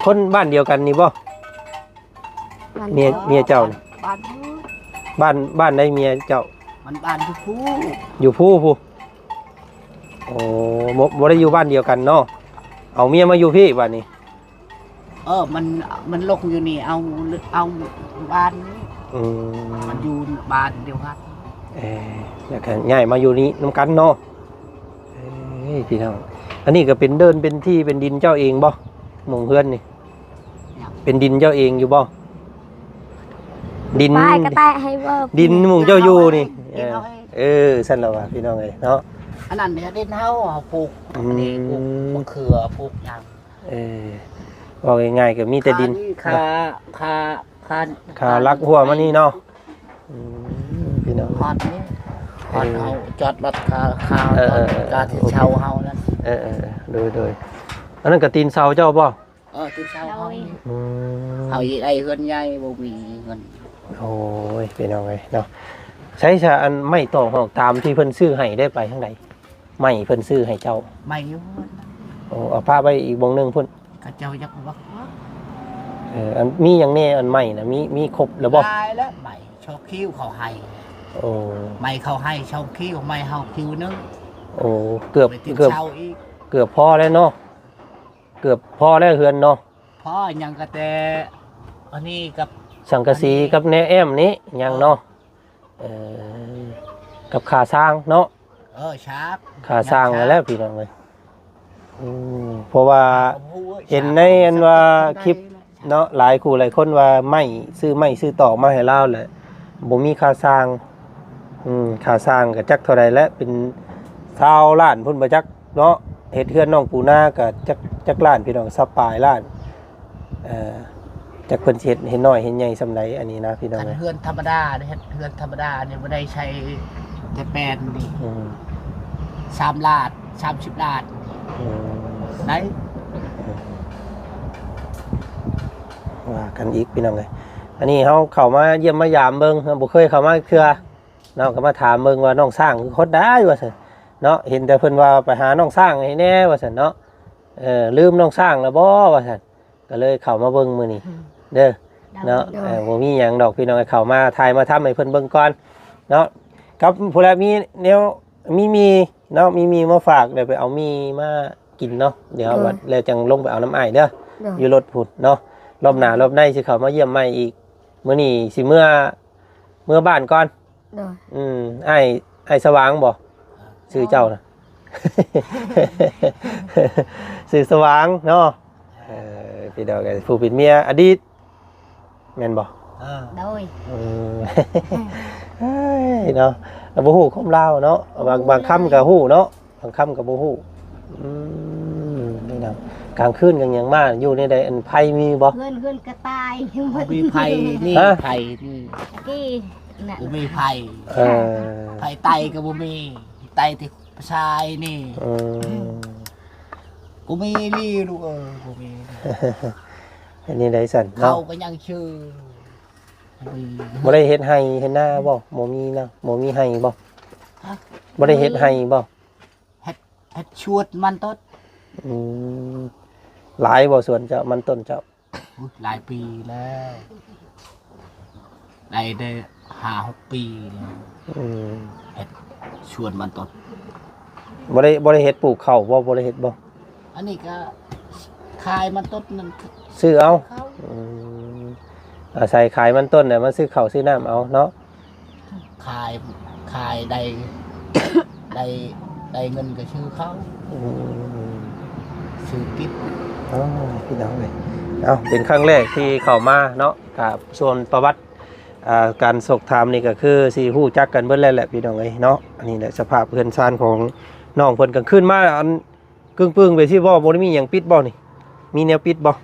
ຄົນບ້ານດຽວກັນນີ້ບໍ່? ບ້ານ ເມຍ ເມຍເຈົ້ານີ້ ບ້ານ ບ້ານໃດເມຍເຈົ້າ? ມັນບ້ານຢູ່ພູ ຢູ່ພູພຸ້ນ. ໂອ້ ບໍ່ ບໍ່ໄດ້ຢູ່ບ້ານດຽວກັນເນາະ ເອົາເມຍມາຢູ່ພີ້ບາດນີ້. ເອີ ມັນ ມັນລົງຢູ່ນີ້ ເອົາ ເອົາບ້ານນີ້. ອືມ ມັນຢູ່ບ້ານດຽວກັນ. ເອີ ແລ້ວກໍຍ້າຍມາຢູ່ນີ້ນຳກັນເນາະ. ເອີຍ ພີ່ນ້ອງ ອັນນີ້ກໍເປັນເດີ່ນ ເປັນທີ່ ເປັນດິນເຈົ້າເອງບໍ່? ໝົງເຮືອນນີ້ ເປັນດິນເຈົ້າເອງຢູ່ບໍ່? ດິນ ປ້າຍກະແຕະໃຫ້ເວີ້ ດິນໝູ່ເຈົ້າຢູ່ນີ້. ເອີ ເອີ ຊັ້ນລະວ່າ ພີ່ນ້ອງເອີຍເນາະ. ອັນນັ້ນເຮັດດິນເຮົາ ເຮົາປູກ ອືມ ອັນນີ້ປູກມະເຂືອ ປູກຫຍັງ. ເອີ ເວົ້າງ່າຍໆ ກໍມີແຕ່ດິນ ຄ່ານີ້ ເນາະ ຄ່າ ຄ່າ ຄ່າ ຄ່າລັກຫົວມານີ້ເນາະ. ອືມ ພີ່ນ້ອງ ຮອດນີ້ ຮອດເຮົາຈອດລົດ ຄ່າ ຄ່າ ເອີ ເອີ ເອີ ຄ່າທີ່ເຊົ່າເຮົານັ້ນ. ເອີ ເອີ ເອີ ໂດຍ ໂດຍ. ອັນນັ້ນກໍຕີນເສົາເຈົ້າບໍ່? ເອີ ຕີນເສົາເຮົາ. ໂດຍ. ອືມ ເຮົາຊິໄດ້ເຮືອນໃຫຍ່ ບໍ່ມີເງິນ. ໂອ້ຍ ພີ່ນ້ອງເອີຍເນາະ. ໃສຊະ ອັນໄມ້ຕອກຫອກຕາມທີ່ເພິ່ນຊື້ໃຫ້ ໄດ້ໄປທາງໃດ? ໄມ້ເພິ່ນຊື້ໃຫ້ເຈົ້າ ໄມ້ຢູ່ເຮືອນ. ໂອ້ ເອົາປະໄວ້ອີກບ່ອນໜຶ່ງພຸ້ນ. ເຂົາເຈົ້າຢາກວັກ ເອີ ອັນມີຫຍັງແດ່ ອັນໄມ້ນະ ມີ ມີຄົບແລ້ວບໍ່? ຫຼາຍແລ້ວ ໄມ້ສອງຄິວເຂົາໃຫ້. ໂອ້ ໄມ້ເຂົາໃຫ້ສອງຄິວ ໄມ້ເຮົາຄິວໜຶ່ງ. ໂອ້ ເກືອບ ໄປຕິດ ເກືອບ ເສົາອີກ ເກືອບພໍແລ້ວເນາະ. ເກືອບພໍແລ້ວເຮືອນເນາະ. ພໍຫຍັງກໍແຕ່ອັນນີ້ກັບ ສັງກະສີ ອັນນີ້ ກັບແນວແອ້ມນີ້ຫຍັງເນາະ. ເອີ ເອີ ກັບຄ່າສ້າງເນາະ. ເອີ ສາກ ຄ່າສ້າງນັ້ນແຫຼະ ພີ່ນ້ອງເອີຍ. ອືມ ເພາະວ່າເຫັນໃນອັນວ່າຄລິບເນາະ ຫຼາຍຄູ່ຫຼາຍຄົນວ່າໄມ້ ຊື້ໄມ້ຊື້ຕອກມາໃຫ້ລາວແຫຼະ ບໍ່ມີຄ່າສ້າງ. ອືມ ຄ່າສ້າງກໍຈັກເທົ່າໃດແຫຼະ ເປັນຊາວລ້ານພຸ້ນບໍ່ຈັກເນາະ. ເຮັດເຮືອນນ້ອງປູນາກໍຈັກ ຈັກລ້ານ ພີ່ນ້ອງ ຊາວປາຍລ້ານ. ເອີ ຈັກເພິ່ນຊິເຮັດ ເຮັດນ້ອຍເຮັດໃຫຍ່ສ່ຳໃດ ອັນນີ້ນະ ພີ່ນ້ອງ. ຄັນເຮືອນທຳມະດາ ເຮັດເຮືອນທຳມະດານີ້ບໍ່ໄດ້ໃຊ້ແຕ່ແປນນີ້ ອືມ ສາມລ້ານ ສາມສິບລ້ານ. ອືມ ໄດ້ ອືມ ວ່າກັນອີກ ພີ່ນ້ອງເອີຍ. ອັນນີ້ເຮົາເຂົ້າມາຢ້ຽມມາຢາມເບິ່ງ ເຮົາບໍ່ເຄີຍເຂົ້າມາເທື່ອເນາະ ກໍມາຖາມເບິ່ງວ່ານ້ອງຊ້າງຄືຄົນໃດວ່າຊັ້ນເນາະ. ເຫັນແຕ່ເພິ່ນວ່າໄປຫານ້ອງຊ້າງໃຫ້ແດ່ວ່າຊັ້ນເນາະ. ເອີ ລືມນ້ອງຊ້າງແລ້ວບໍ່ວ່າຊັ້ນ. ກໍເລີຍເຂົ້າມາເບິ່ງມື້ນີ້ ອືມ ເດີ ເນາະ. ໂດຍ ເອີ ບໍ່ມີຫຍັງດອກ ພີ່ນ້ອງ ເຂົ້າມາຖ່າຍມາທຳໃຫ້ເພິ່ນເບິ່ງກ່ອນເນາະ. ກັບຜູ້ໃດມີແນວ ມີໝີ່ເນາະ ມີໝີ່ມາຝາກ ດຽວໄປເອົາໝີ່ມາກິນເນາະ. ດຽວ ໂດຍ ບັດແລ້ວຈັ່ງລົງໄປເອົານຳອ້າຍເດີ ໂດຍ ຢູ່ລົດພຸ້ນເນາະ. ລອບໜ້າ ໂດຍ ລອບໃນຊິເຂົ້າມາຢ້ຽມໃໝ່ອີກ. ມື້ນີ້ຊິເມືອ ເມືອບ້ານກ່ອນ. ໂດຍ ອືມ ອ້າຍ ອ້າຍສະຫວ່າງບໍ່? ຊື່ເຈົ້ານະ? ຊື່ສະຫວ່າງເນາະ. ເອີ ພີ່ນ້ອງເອີຍ ຜູ້ເປັນເມຍອະດີດ ແມ່ນບໍ່? ເອີ ໂດຍ ເອີ ເອີຍເນາະ ລາວບໍ່ຮູ້ຄວາມລາວເນາະ. ບາງ ບາງຄຳກໍຮູ້ເນາະ ບາງຄຳກໍບໍ່ຮູ້. ອືມ ນີ້ນະ ກາງຄືນກາງຫຍັງມາຢູ່ໃນໃດ ອັນໄຟມີບໍ່? ເຮືອນ ເຮືອນກະຕ່າຍ ບໍ່ມີໄຟນີ້ ຮະ? ໄຟນີ້ ຕະກີ້ນະ ບໍ່ມີໄຟ. ເອີ ໄຟໃຕ້ກໍບໍ່ມີ ໃຕ້ທີ່ຊາຍນີ້. ເອີ ບໍ່ມີລີລູກເອີຍ ບໍ່ມີ. ອັນນີ້ໄດ້ຊັ້ນເນາະ ເຂົາກໍຍັງຊື່ ບໍ່ໄດ້ເຮັດໄຮ່ເຮັດນາບໍ່? ບໍ່ມີນະ ບໍ່ມີໄຮ່ບໍ່? ຮະ? ບໍ່ໄດ້ເຮັດໄຮ່ບໍ່? ເຮັດ ເຮັດສວນມັນຕົ້ນ. ອືມ ຫຼາຍບໍ່ສວນເຈົ້າ ມັນຕົ້ນເຈົ້າ? ອຸ້ຍ ຫຼາຍປີແລ້ວ ໄດ້ ໄດ້ຫ້າຫົກປີແລ້ວ. ອືມ ເຮັດສວນມັນຕົ້ນ. ບໍ່ໄດ້ ບໍ່ໄດ້ເຮັດປູກເຂົ້າບໍ່? ບໍ່ໄດ້ເຮັດບໍ່? ອັນນີ້ກໍຂາຍມັນຕົ້ນນັ້ນ ຊື້ເອົາ. ອືມ ອາໄສຂາຍມັນຕົ້ນແລ້ວມາຊື້ເຂົ້າຊື້ນ້ຳເອົາເນາະ. ຂາຍ ຂາຍໄດ້ ໄດ້ ໄດ້ເງິນກໍຊື້ເຂົ້າ. ອືມ ຊື້ກິນ. ອໍ ພີ່ນ້ອງເອີຍ ເອົາ ເປັນຄັ້ງແລກທີ່ເຂົ້າມາເນາະ. ກໍສ່ວນປະຫວັດ ອ່າ ການສອບຖາມນີ້ກໍຄືຊິຮູ້ຈັກກັນເບິດແລ້ວແຫຼະ ພີ່ນ້ອງເອີຍເນາະ. ອັນນີ້ແຫຼະສະພາບເຮືອນຊານຂອງນ້ອງເພິ່ນ ກາງຄືນມາ ອັນ ກຶ້ງປຶ້ງໄປຊິບໍ່? ບໍ່ໄດ້ມີຫຍັງປິດບໍ່ນີ້? ມີແນວປິດບໍ່?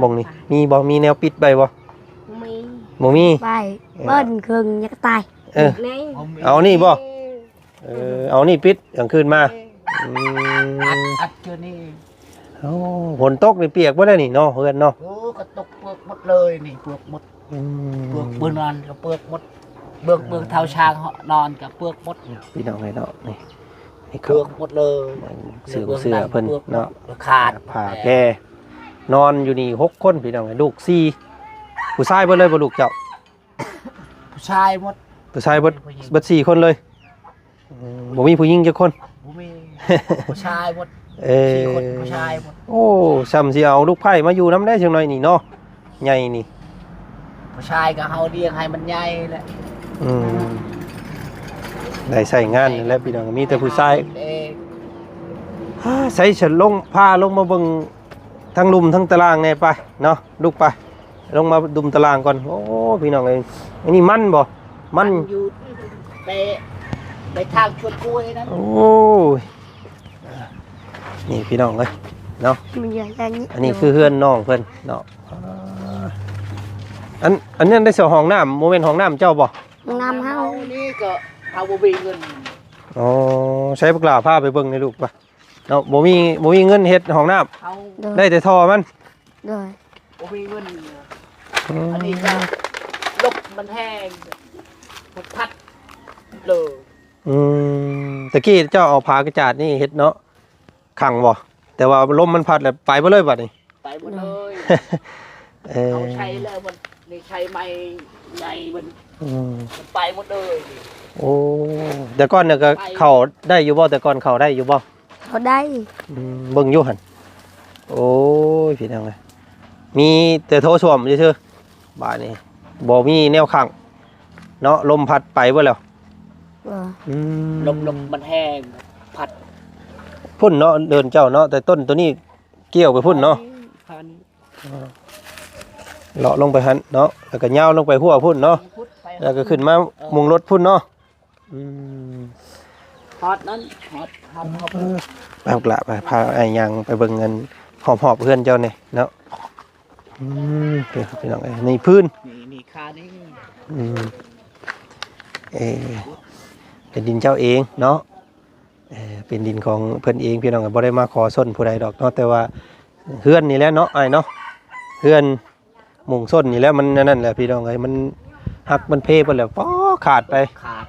ໝ່ອງນີ້ມີບໍ່? ມີແນວປິດໄວ້ບໍ່? ບໍ່ມີ ບໍ່ມີ. ໄປ ເອີ ເບິ່ງເຄິ່ງຍັງຕາຍ. ເອີ ນີ້ ເອົານີ້ບໍ່? ເອີ ເອົານີ້ປິດກາງຄືນມາ. ເອີ ອືມ ອັດ ອັດຢູ່ນີ້. ໂອ້ ຝົນຕົກນີ້ປຽກເບິດແລ້ວນີ້ເນາະ ເຮືອນເນາະ. ໂອ້ ກໍຕົກເປືອກໝົດເລີຍນີ້ ເປືອກໝົດ. ອືມ ເປືອກ ເບື້ອງນອນກໍເປືອກໝົດ ເບື້ອງ ເບື້ອງເທົ້າຊ້າງນອນກໍເປືອກໝົດ ພີ່ນ້ອງເອີຍເນາະ. ນີ້ ນີ້ເປືອກໝົດເລີຍ ເສື້ອ ເສື້ອເພິ່ນເນາະ ຂາດ ຜ້າແພ ນອນຢູ່ນີ້ຫົກຄົນ ພີ່ນ້ອງເອີຍ ລູກສີ່. ຜູ້ຊາຍເບິດເລີຍບໍ່ລູກເຈົ້າ? ຜູ້ຊາຍໝົດ ຜູ້ຊາຍເບິດ ເບິດສີ່ຄົນເລີຍ. ອືມ ບໍ່ມີຜູ້ຍິງຈັກຄົນ? ບໍ່ມີ ຜູ້ຊາຍໝົດ. ເອີ ສີ່ຄົນຜູ້ຊາຍໝົດ. ໂອ້ ຊ່ຳຊິເອົາລູກໃພ້ມາຢູ່ນຳໄດ້ຈັກໜ້ອຍນີ້ເນາະ ໃຫຍ່ນີ້. ຜູ້ຊາຍກໍເຮົາລ້ຽງໃຫ້ມັນໃຫຍ່ແຫຼະ. ອືມ ໄດ້ໃຊ້ງານນັ້ນແຫຼະ ພີ່ນ້ອງ ມີແຕ່ຜູ້ຊາຍ. ເອີ ໃສ ສະ ລົງ ພາລົງມາເບິ່ງ ທັງລຸ່ມທັງຕະລ່າງແດ່ ໄປເນາະ ລຸກໄປ ລົງມາດຸມຕະລ່າງກ່ອນ. ໂອ້ ພີ່ນ້ອງເອີຍ ອັນນີ້ມັນບໍ່? ມັນ ມັນຢູ່ ແຕ່ ໄປທາງສວນກ້ວຍນັ້ນ. ໂອ້ຍ ນີ້ພີ່ນ້ອງເອີຍເນາະ ມັນຢູ່ອັນນີ້ ອັນນີ້ຄືເຮືອນນ້ອງເພິ່ນເນາະ. ອ່າ ອັນ ອັນນັ້ນໄດ້ສອງຫ້ອງນ້ຳ ບໍ່ແມ່ນຫ້ອງນ້ຳເຈົ້າບໍ່? ຫ້ອງນ້ຳເຮົາ ນີ້ກໍເຮົາບໍ່ມີເງິນ. ອໍ ໃຊ້ບັກຫຼ້າພາໄປເບິ່ງໃຫ້ລູກປະເນາະ. ບໍ່ມີ ບໍ່ມີເງິນເຮັດຫ້ອງນ້ຳ ເຮົາ ໂດຍ ໄດ້ແຕ່ທໍ່ມັນ ໂດຍ ບໍ່ມີເງິນ. ອືມ ອັນນີ້ກໍລົມມັນແຮງ ພັດເລີຍ. ອືມ ຕະກີ້ເຈົ້າເອົາຜ້າກະຈາດນີ້ເຮັດເນາະ ຂັງບໍ່? ແຕ່ວ່າລົມມັນພັດແລ້ວໄປເບິດເລີຍບາດນີ້ ໄປໝົດເລີຍ. ເອີ ເອົາໃຊ້ແລ້ວມັນ ນີ້ໃຊ້ໄມ້ໃຫຍ່ມັນ ອືມ ມັນໄປໝົດເລີຍ. ໂອ້ ແຕ່ກ່ອນນີ້ກໍ ໄປ ເຂົ້າໄດ້ຢູ່ບໍ່? ແຕ່ກ່ອນເຂົ້າໄດ້ຢູ່ບໍ່? ເຂົ້າໄດ້. ອືມ ເບິ່ງຢູ່ຫັ້ນ. ໂອ້ຍ ພີ່ນ້ອງເອີຍ ມີແຕ່ໂຖສ້ວມຊື່ໆ ບາດນີ້ບໍ່ມີແນວຂັງເນາະ ລົມພັດໄປເບິດແລ້ວ. ບໍ່ ອືມ ລົມ ລົມມັນແຮງ ພັດພຸ້ນເນາະ ເດີ່ນເຈົ້າເນາະ ແຕ່ຕົ້ນໂຕນີ້ກ່ຽວໄປພຸ້ນເນາະ ເລາະລົງໄປຫັ້ນເນາະ ແລ້ວກໍຍາວລົງໄປຮົ້ວພຸ້ນເນາະ ແລ້ວກໍຂຶ້ນມາມຸງລົດພຸ້ນເນາະ. ອືມ ຮອດນັ້ນ ຮອດ ຮອດ ຮອດ ເອີ ໄປ ບັກຫຼ້າ ໄປ ພາອ້າຍຍ່າງໄປເບິ່ງອັນຮອບໆເຮືອນເຈົ້າແດ່ເນາະ. ອືມ ເດີພີ່ນ້ອງເອີຍ ນີ້ພື້ນ ນີ້ ນີ້ຄານີ້ ອືມ ເອີ ເປັນດິນເຈົ້າເອງເນາະ ເອີ ເປັນດິນຂອງເພິ່ນເອງ ພີ່ນ້ອງ ບໍ່ໄດ້ມາຂໍຊົນຜູ້ໃດດອກເນາະ ແຕ່ວ່າເຮືອນນີ້ແຫຼະເນາະ ອ້າຍເນາະ ເຮືອນມຸງຊົນນີ້ແຫຼະ ມັນອັນນັ້ນແຫຼະ ພີ່ນ້ອງເອີຍ ມັນຫັກມັນເພໄປແລ້ວ ປໍ ຂາດໄປ ຂາດ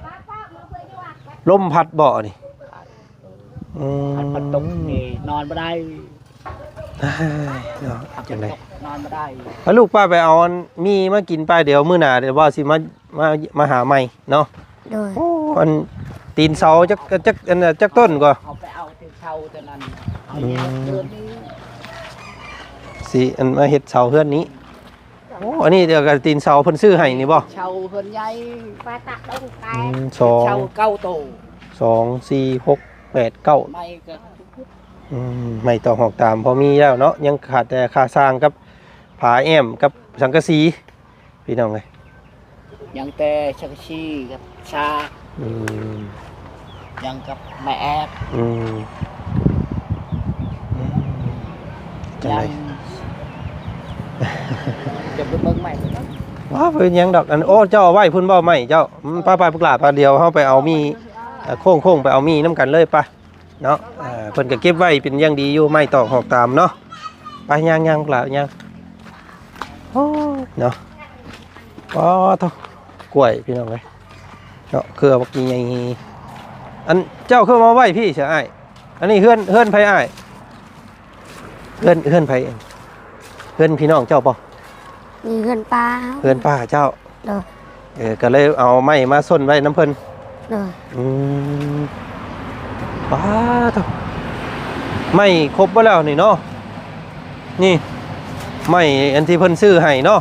ລົມພັດບໍ່ນີ້? ຂາດ ອືມ ພັດ ພັດຕົກນີ້ນອນບໍ່ໄດ້. ເອີຍ ເນາະ ຈັງໃດ ນອນບໍ່ໄດ້. ພາລູກປ້າໄປເອົາອັນໝີ່ມາກິນໄປ ດຽວມື້ໜ້າດຽວວ່າຊິມາ ມາ ມາຫາໃໝ່ເນາະ. ໂດຍ ໂອ້ ອັນຕີນເສົາຈັກ ຈັກ ອັນ ຈັກຕົ້ນກໍ ເຮົາໄປເອົາຕີນເສົາຕົວນັ້ນ ເອົາ ອືມ ເຮືອນນີ້ ຊິອັນມາເຮັດເສົາເຮືອນນີ້. ໂອ້ ອັນນີ້ດຽວກັບຕີນເສົາເພິ່ນຊື້ໃຫ້ນີ້ບໍ່? ເສົາເຮືອນໃຫຍ່ ອືມ ສອງ ເສົາເກົ້າໂຕ ສອງ ສີ່ ຫົກ ແປດ ເກົ້າ ໄມ້ກໍ ອືມ ໄມ້ຕອກຫອກຕາມພໍມີແລ້ວເນາະ ຍັງຂາດແຕ່ຄາສ້າງກັບຝາແອ້ມກັບສັງກະສີ ພີ່ນ້ອງເອີຍ ຍັງແຕ່ສັງກະສີກັບສາກ ອືມ ຍັງກັບໄມ້ແອບ ອືມ ອືມ ຈັ່ງໃດ ຍັງ ຈະໄປເບິ່ງໃໝ່ເນາະ. ບໍ່ເປັນຫຍັງດອກ ອັນ ໂອ້ ເຈົ້າເອົາໄວ້ພຸ້ນບໍ່ໄມ້ເຈົ້າ? ອືມ ໄປໆ ບັກຫຼ້າ ໄປ ດຽວເຮົາໄປເອົາໝີ່ ເອີ ໂຄ້ງໆ ໄປເອົາໝີ່ນຳກັນເລີຍ ໄປເນາະ. ເອີ ເພິ່ນກໍເກັບໄວ້ເປັນຢ່າງດີຢູ່ ໄມ້ຕອກຫອກຕາມເນາະ. ໄປ ຍ່າງໆ ບັກຫຼ້າ ຍ່າງ ໂອ້ ເນາະ. ອໍ ໂທ້ ກ້ວຍ ພີ່ນ້ອງເອີຍ ເນາະ ເຄືອບັກໃຫຍ່ໆ. ອັນ ເຈົ້າຄືມາໄວ້ພີ້ຊະອ້າຍ? ອັນນີ້ເຮືອນ ເຮືອນໃຜອ້າຍ? ເຮືອນ ເຮືອນໃຜ? ເຮືອນພີ່ນ້ອງເຈົ້າບໍ່? ນີ້ເຮືອນປ້າ ເຮືອນປ້າເຈົ້າ. ໂດຍ ເອີ ກໍເລີຍເອົາໄມ້ມາຊົນໄວ້ນຳເພິ່ນ. ໂດຍ ອືມ ປ້າໂທ້ ໄມ້ຄົບເບິດແລ້ວນີ້ເນາະ. ນີ້ໄມ້ອັນທີ່ເພິ່ນຊື້ໃຫ້ເນາະ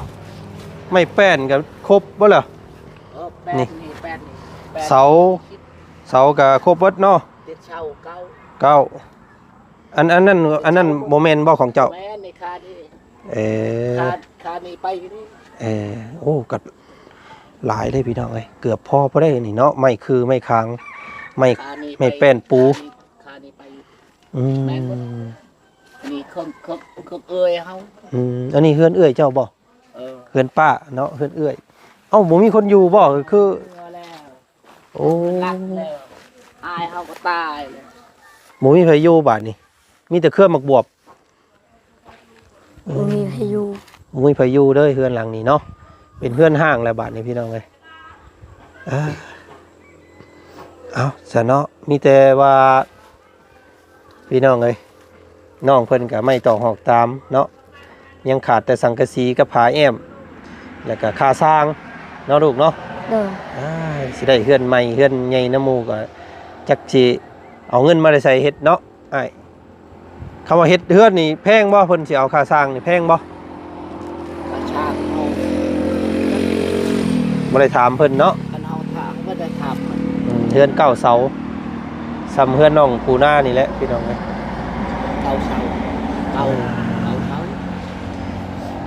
ໄມ້ແປ້ນກໍຄົບເບິດແລ້ວ. ເອີ ແປ້ນ ນີ້ ນີ້ແປ້ນ ນີ້ແປ້ນ ເສົາ ເສົາກໍຄົບເບິດເນາະ. ເປັນເສົາເກົ້າ ເກົ້າ ອັນ ອັນນັ້ນ ອັນນັ້ນບໍ່ແມ່ນບໍ່ຂອງເຈົ້າ? ແມ່ນ ໃນຄານີ້. ເອີ ຄາ ຄານີ້ໄປຢູ່ນີ້. ເອີ ໂອ້ ກໍຫຼາຍເດ້ພີ່ນ້ອງເອີຍ ເກືອບພໍບໍ່ໄດ້ນີ້ເນາະ ໄມ້ຄື ໄມ້ຄາງ ໄມ້ ຄານີ້ໄປ ໄມ້ແປ້ນປູ ຄານີ້ ຄານີ້ໄປ. ອືມ ແມ່ນບໍ່? ອັນນີ້ຂອງ ຂອງ ຂອງເອື້ອຍເຮົາ. ອືມ ອັນນີ້ເຮືອນເອື້ອຍເຈົ້າບໍ່? ເອີ ເຮືອນປ້າເນາະ ເຮືອນເອື້ອຍ. ເອົ້າ ບໍ່ມີຄົນຢູ່ບໍ່? ຄື ເມື່ອແລ້ວ. ໂອ້ ມັນຫຼັກແລ້ວ ອາຍເຮົາກໍຕາຍແລ້ວ ບໍ່ມີໃຜຢູ່ບາດນີ້ ມີແຕ່ເຄືອໝາກບວບ. ບໍ່ມີໃຜຢູ່ ບໍ່ມີໃຜຢູ່ເດີ ເຮືອນຫຼັງນີ້ເນາະ ເປັນເຮືອນຮ້າງແລ້ວບາດນີ້ ພີ່ນ້ອງເອີຍ. ເອົາ ເອົາຊະເນາະ ມີແຕ່ວ່າ ພີ່ນ້ອງເອີຍ ນ້ອງເພິ່ນກໍໄມ້ຕອກຫອກຕາມເນາະ ຍັງຂາດແຕ່ສັງກະສີກັບຝາແອ້ມ ແລ້ວກໍຄາສ້າງເນາະລູກເນາະ. ໂດຍ ອ້າຍ ຊິໄດ້ເຮືອນໃໝ່ເຮືອນໃຫຍ່ນຳໝູ່ ກໍຈັກຊິເອົາເງິນມາແຕ່ໃສເຮັດເນາະອ້າຍ. ຄຳວ່າເຮັດເຮືອນນີ້ແພງບໍ່? ເພິ່ນຊິເອົາຄ່າສ້າງນີ້ແພງບໍ່? ຄ່າຊ່າງເຮົາ ບໍ່ໄດ້ຖາມເພິ່ນເນາະ. ຄັນເຮົາຖາມ ບໍ່ໄດ້ຖາມເພິ່ນ. ອືມ ເຮືອນເກົ້າເສົາ ສ່ຳເຮືອນນ້ອງປູນານີ້ແຫຼະ ພີ່ນ້ອງເອີຍ. ເກົ້າເສົາ ເກົ້າ ອືມ ເກົ້າເສົາ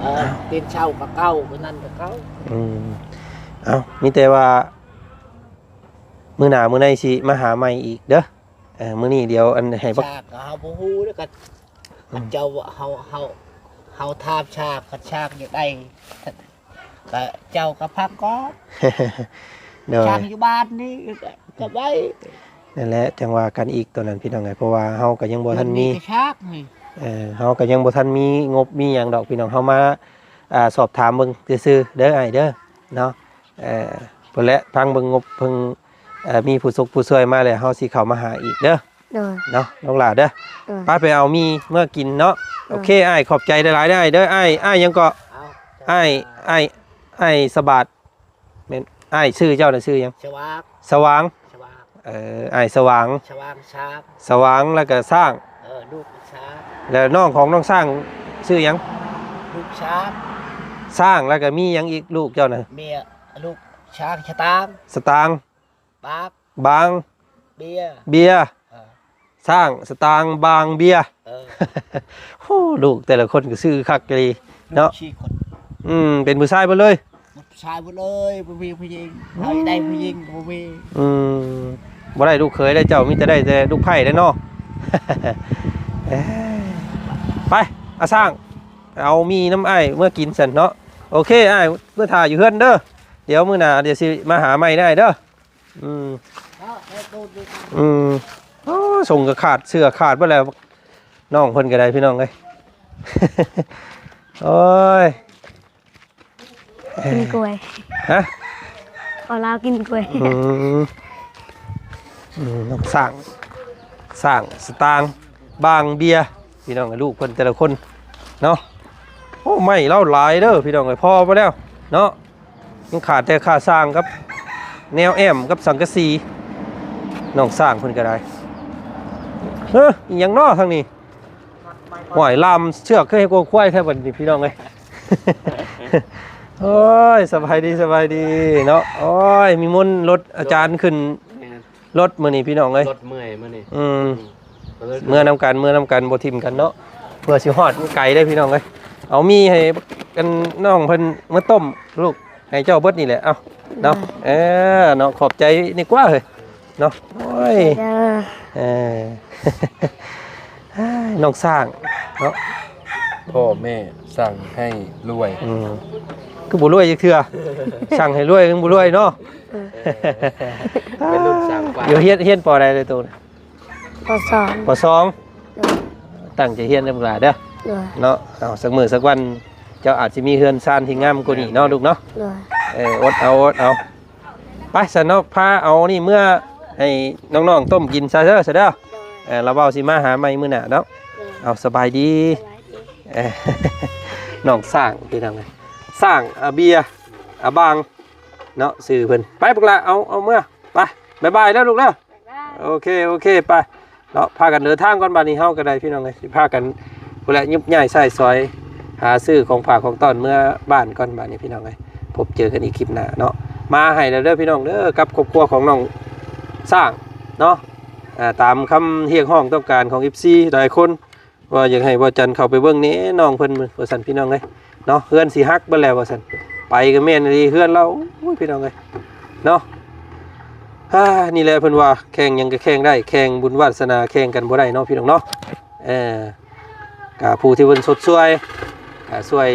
ເອີ ເປັນເສົາກໍເກົ້າ ເປັນນັ້ນກໍເກົ້າ. ອືມ ເອົ້າ ມີແຕ່ວ່າ ມື້ໜ້າມື້ໃນຊິມາຫາໃໝ່ອີກເດີ. ເອີ ມື້ນີ້ດຽວອັນໃຫ້ບັກ ຊາກກໍເຮົາບໍ່ຮູ້ເດ້ ກໍ ອືມ ເຈົ້າເຮົາ ເຮົາ ເຮົາຖາມຊາກ ຄັນຊາກຢາກໄດ້ ກໍເຈົ້າກໍພັກກ່ອນ ໂດຍ ຊາກຢູ່ບ້ານນີ້ກໍ ກໍໄດ້ ນັ້ນແຫຼະ ຈັ່ງວ່າກັນອີກໂຕນັ້ນ ພີ່ນ້ອງເອີຍ ເພາະວ່າເຮົາກໍຍັງບໍ່ທັນມີ ມັນມີແຕ່ຊາກນີ້ ເອີ ເຮົາກໍຍັງບໍ່ທັນມີງົບມີຫຍັງດອກ ພີ່ນ້ອງ ເຮົາມາ ອ່າ ສອບຖາມເບິ່ງຊື່ໆເດີອ້າຍເດີ ເນາະ ເອີ ພຸ້ນແຫຼະ ຟັງເບິ່ງງົບເພິ່ນ ເອີ ມີຜູ້ຊົກຜູ້ຊ່ວຍມາແລ້ວ ເຮົາຊິເຂົ້າມາຫາອີກເດີ ໂດຍ ເນາະ ນ້ອງຫຼ້າເດີ ໂດຍ ໄປ ໄປເອົາໝີ່ເມືອກິນເນາະ ໂດຍ ໂອເຄ ອ້າຍ ຂອບໃຈຫຼາຍໆເດີອ້າຍ ອ້າຍຫຍັງເກາະ? ອ້າຍ ອ້າຍ ອ້າຍສະບາດ ແມ່ນ ອ້າຍ ຊື່ເຈົ້ານະຊື່ຫຍັງ? ສະຫວ່າງ ສະຫວ່າງ ສະຫວ່າງ ເອີ ອ້າຍສະຫວ່າງ ສະຫວ່າງຊ້າງ ສະຫວ່າງ ແລ້ວກໍຊ້າງ ເອີ ລູກຊ້າງ ແລ້ວນ້ອງຂອງນ້ອງຊ້າງຊື່ຫຍັງ? ລູກຊ້າງ ຊ້າງ ແລ້ວກໍມີຫຍັງອີກ ລູກເຈົ້ານະ? ເມຍ ລູກຊ້າງ ສະຕາງ ສະຕາງ ບາງ ບາງ ເບຍ ເບຍ ເອີ ຊ້າງ ສະຕາງ ບາງ ເບຍ ເອີ ໂອ້ ລູກແຕ່ລະຄົນກໍຊື່ຄັກອີ່ຫຼີເນາະ ລູກສີ່ຄົນ ອືມ ເປັນຜູ້ຊາຍເບິດເລີຍ ຜູ້ຊາຍເບິດເລີຍ ບໍ່ມີຜູ້ຍິງ ເຮົາໄດ້ຜູ້ຍິງກໍບໍ່ມີ ອືມ ບໍ່ໄດ້ລູກເຂີຍໄດ້ເຈົ້າ ມີແຕ່ໄດ້ແຕ່ລູກໃພ້ໄດ້ເນາະ ເອີ ໄປ ອາ ຊ້າງ ເອົາໝີ່ນຳອ້າຍເມືອກິນຊັ້ນເນາະ ໂອເຄ ອ້າຍເມືອຖ້າຢູ່ເຮືອນເດີ ດຽວມື້ໜ້າດຽວຊິມາຫາໃໝ່ເດີອ້າຍເດີ ອືມ ອືມ ໂອ້ ສົ່ງກໍຂາດ ເສື້ອຂາດເບິດແລ້ວ ນ້ອງເພິ່ນກໍໄດ້ ພີ່ນ້ອງເອີຍ ໂອ້ຍ ກິນກ້ວຍ ຮະ ເອົາລາວກິນກ້ວຍ ອືມ ອືມ ນ້ອງຊ້າງ ຊ້າງ ສະຕາງ ບາງ ເບຍ ພີ່ນ້ອງເອີຍ ລູກເພິ່ນແຕ່ລະຄົນເນາະ ໂອ້ ໄມ້ລາວຫຼາຍເດີ ພີ່ນ້ອງເອີຍ ພໍບໍ່ແລ້ວເນາະ ຍັງຂາດແຕ່ຄ່າສ້າງກັບແນວແອ້ມກັບສັງກະສີ ນ້ອງຊ້າງເພິ່ນກໍໄດ້ ເອີ ອີຫຍັງເນາະທາງນີ້ ຫ້ວຍ ລ່າມເຊືອກຄືໃຫ້ກວາງຄວາຍແທ້ບັດນີ້ ພີ່ນ້ອງເອີຍ ໂອ້ຍ ສະບາຍດີ ສະບາຍດີເນາະ ໂອ້ຍ ນິມົນລົດອາຈານຂຶ້ນ ແມ່ນ ລົດມື້ນີ້ ພີ່ນ້ອງເອີຍ ລົດເມື່ອຍມື້ນີ້ ອືມ ອືມ ເມືອນຳກັນ ເມືອນຳກັນ ບໍ່ຖິ້ມກັນເນາະ ເພື່ອຊິຮອດໄກເດ້ ພີ່ນ້ອງເອີຍ ເອົາໝີ່ໃຫ້ອັນນ້ອງເພິ່ນມາຕົ້ມ ລູກ ໃຫ້ເຈົ້າເບິດນີ້ແຫຼະ ເອົາເນາະ ເອີ ເນາະ ຂອບໃຈນີ້ກວ່າເຮີ້ຍ ເນາະ ໂອ້ຍ ເອີ ນ້ອງຊ້າງເນາະ ພໍ່ແມ່ສັ່ງໃຫ້ລວຍ ອືມ ຄືບໍ່ລວຍຈັກເທື່ອ ສັ່ງໃຫ້ລວຍຍັງບໍ່ລວຍເນາະ ເອີ ເປັນລຸ້ນສ້າງ ຢູ່ຮຽນ ຮຽນ ປ.ໃດເລີຍໂຕ? ປ.ສອງ ປ.ສອງ ໂດຍ ຕັ້ງໃຈຮຽນເດີລູກຫຼ້າເດີ ໂດຍ ເນາະ ເອົາ ສັກມື້ສັກວັນ ເຈົ້າອາດຊິມີເຮືອນຊານທີ່ງາມກວ່ານີ້ເນາະ ໂດຍ ລູກເນາະ ໂດຍ ເອີ ອົດເອົາ ອົດເອົາ ໄປຊັ້ນເນາະ ພາເອົານີ້ເມືອໃຫ້ນ້ອງໆຕົ້ມກິນຊະເດີ ຊະເດີ ໂດຍ ເອີ ລະເວົ້າຊິມາຫາໃໝ່ມື້ໜ້າເນາະ ໂດຍ ເອົາ ສະບາຍດີ ສະບາຍດີ ເອີ ນ້ອງຊ້າງ ພີ່ນ້ອງເອີຍ ຊ້າງ ອາເບຍ ອາບາງ ເນາະ ຊື່ເພິ່ນ ໄປ ບັກຫຼ້າ ເອົາ ເອົາເມືອ ໄປ ບາຍບາຍເດີລູກເດີ ບາຍບາຍ ໂອເຄ ໂອເຄ ໄປ ເນາະ ພາກັນເດີນທາງກ່ອນ ບາດນີ້ເຮົາກໍໄດ້ ພີ່ນ້ອງເອີຍ ຊິພາກັນພຸ້ນແຫຼະ ຍົກຍ້າຍໃຊ້ສອຍ ຫາຊື້ຂອງຝາກຂອງຕ້ອນເມືອບ້ານກ່ອນ ບາດນີ້ ພີ່ນ້ອງເອີຍ ພົບເຈີກັນອີກຄລິບໜ້າເນາະ ມາໃຫ້ແລ້ວເດີ ພີ່ນ້ອງເດີ ກັບຄອບຄົວຂອງນ້ອງຊ້າງເນາະ ອ່າ ຕາມຄຳຮຽກຮ້ອງຕ້ອງການຂອງເອັຟຊີຫຼາຍຄົນ ວ່າຢາກໃຫ້ບ່າວຈັນເຂົ້າໄປເບິ່ງແດ່ນ້ອງເພິ່ນວ່າຊັ້ນ ພີ່ນ້ອງເອີຍເນາະ ເຮືອນຊິຫັກເບິດແລ້ວວ່າຊັ້ນ ໄປກໍແມ່ນອີ່ຫຼີເຮືອນລາວ ໂອ້ຍ ພີ່ນ້ອງເອີຍເນາະ ອ່າ ນີ້ແຫຼະເພິ່ນວ່າແຂ່ງຫຍັງກໍແຂ່ງໄດ້ ແຂ່ງບຸນວາດສະໜາແຂ່ງກັນບໍ່ໄດ້ເນາະ ພີ່ນ້ອງເນາະ ເອີ ກະຜູ້ທີ່ເພິ່ນຊົດຊ່ວຍ ກະຊ່ວຍ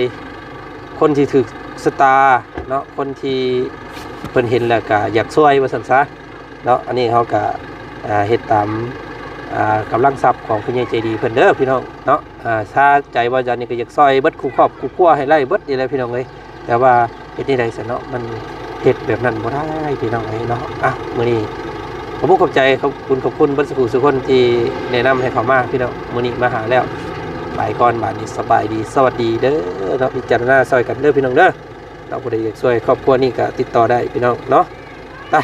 ຄົນທີ່ຖືກຊະຕາເນາະ ຄົນທີ່ເພິ່ນເຫັນແລ້ວກະຢາກຊ່ວຍວ່າຊັ້ນຊະເນາະ ອັນນີ້ເຮົາກະ ອ່າ ເຮັດຕາມ ອ່າ ກຳລັງຊັບຂອງຜູ້ໃຫຍ່ໃຈດີເພິ່ນເດີພີ່ນ້ອງເນາະ ອ່າ ຊາໃຈວ່າຈັ່ງນີ້ກໍຢາກຊ່ອຍເບິດຄູ່ຄອບຄູ່ຄົວໃຫ້ໄດ້ເບິດນີ້ແຫຼະພີ່ນ້ອງເອີຍ ແຕ່ວ່າ ເຮັດແນວໃດຊັ້ນເນາະ ມັນເຮັດແບບນັ້ນບໍ່ໄດ້ພີ່ນ້ອງເອີຍເນາະ ອ່ະ ມື້ນີ້ຂອບອົກຂອບໃຈ ຂອບຄຸນ ຂອບຄຸນເບິດສູ່ຜູ້ສູ່ຄົນທີ່ແນະນຳໃຫ້ເຂົ້າມາພີ່ນ້ອງ ມື້ນີ້ມາຫາແລ້ວ ໄປກ່ອນບາດນີ້ ສະບາຍດີ ສະຫວັດດີເດີເນາະ ພິຈາລະນາຊ່ອຍກັນເດີພີ່ນ້ອງເດີ ເນາະ ຜູ້ໃດຢາກຊ່ວຍຄອບຄົວນີ້ກໍຕິດຕໍ່ໄດ້ພີ່ນ້ອງເນາະ ໄປ